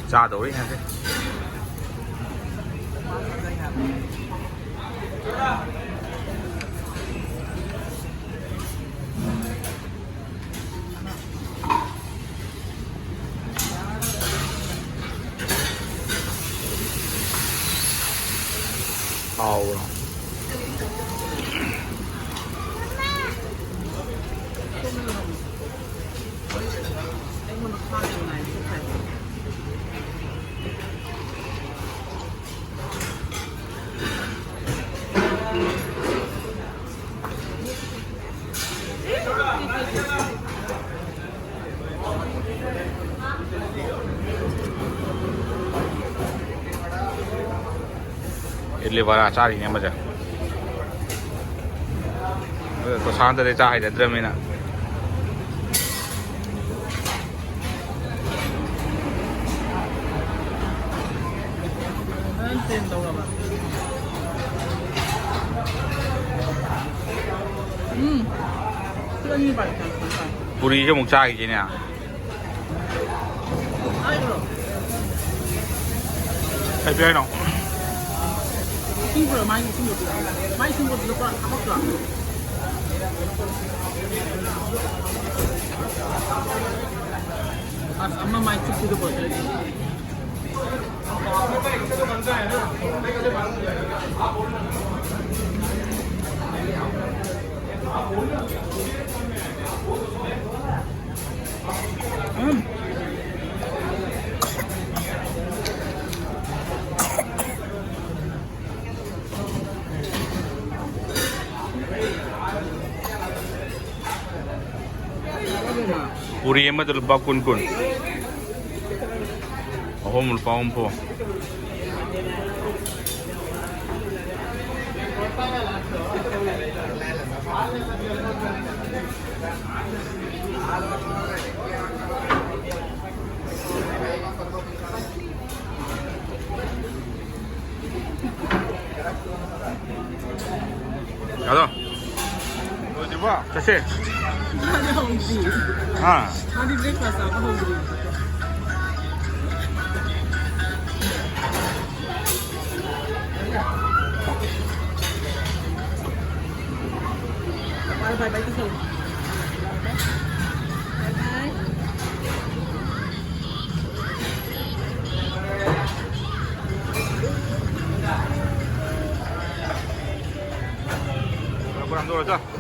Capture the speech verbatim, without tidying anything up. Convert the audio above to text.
ꯆꯥꯗꯧꯔꯤ ꯉꯁꯤ꯫ ꯍꯥꯎꯕ꯭ꯔꯣ? ꯏꯗꯂꯤ ꯕꯔꯥ ꯆꯥꯔꯤꯅꯦ ꯑꯃꯁꯦ꯫ ꯄ꯭ꯔꯁꯥꯟꯇꯗꯤ ꯆꯥ ꯍꯩꯅꯗ꯭ꯔꯕꯅꯤꯅ꯫ ꯎꯝ꯫ ꯄꯨꯔꯤꯁꯨ ꯑꯃꯨꯛ ꯆꯥꯈꯤꯁꯤꯅꯦ꯫ ꯀꯩ ꯄꯤ ꯍꯥꯏꯅꯣ? ꯏꯁꯤꯡ ꯄꯨꯔꯛꯑꯣ, ꯃꯥꯒꯤ ꯏꯁꯤꯡꯗꯣ ꯄꯤꯔꯛꯑꯣ꯫ ꯃꯥꯒꯤ ꯏꯁꯤꯡ ꯕꯣꯇꯜꯗꯣ ꯄꯨꯔꯛꯑꯣ, ꯍꯥꯄꯛꯇ꯭ꯔꯣ? ꯑꯁ, ꯑꯃ ꯃꯥꯏ ꯆꯨꯞꯄꯤꯗꯣ ꯕꯣꯇꯜꯗꯣ꯫ ꯄꯨꯔꯤ ꯑꯃꯗ ꯂꯨꯄꯥ ꯀꯨꯟ, ꯀꯨꯟ꯫ ꯑꯍꯨꯝ ꯂꯨꯄꯥ ꯍꯨꯝꯐꯨ꯫ ꯌꯥꯗꯣ꯫ ꯂꯣꯏꯗ꯭ꯔꯤꯕꯣ? ꯆꯠꯁꯦ꯫ ꯃꯥꯗꯤ ꯍꯧꯗ꯭ꯔꯤ꯫ ꯍꯥ? ꯃꯥꯗꯤ breakfast ꯆꯥꯕ ꯍꯧꯗ꯭ꯔꯤ꯫ Bye bye ꯇꯧꯁꯜꯂꯣ꯫ Bye bye. ꯕꯣꯔꯥ ꯍꯥꯡꯗꯣꯛꯑꯣ, ꯆꯣ꯫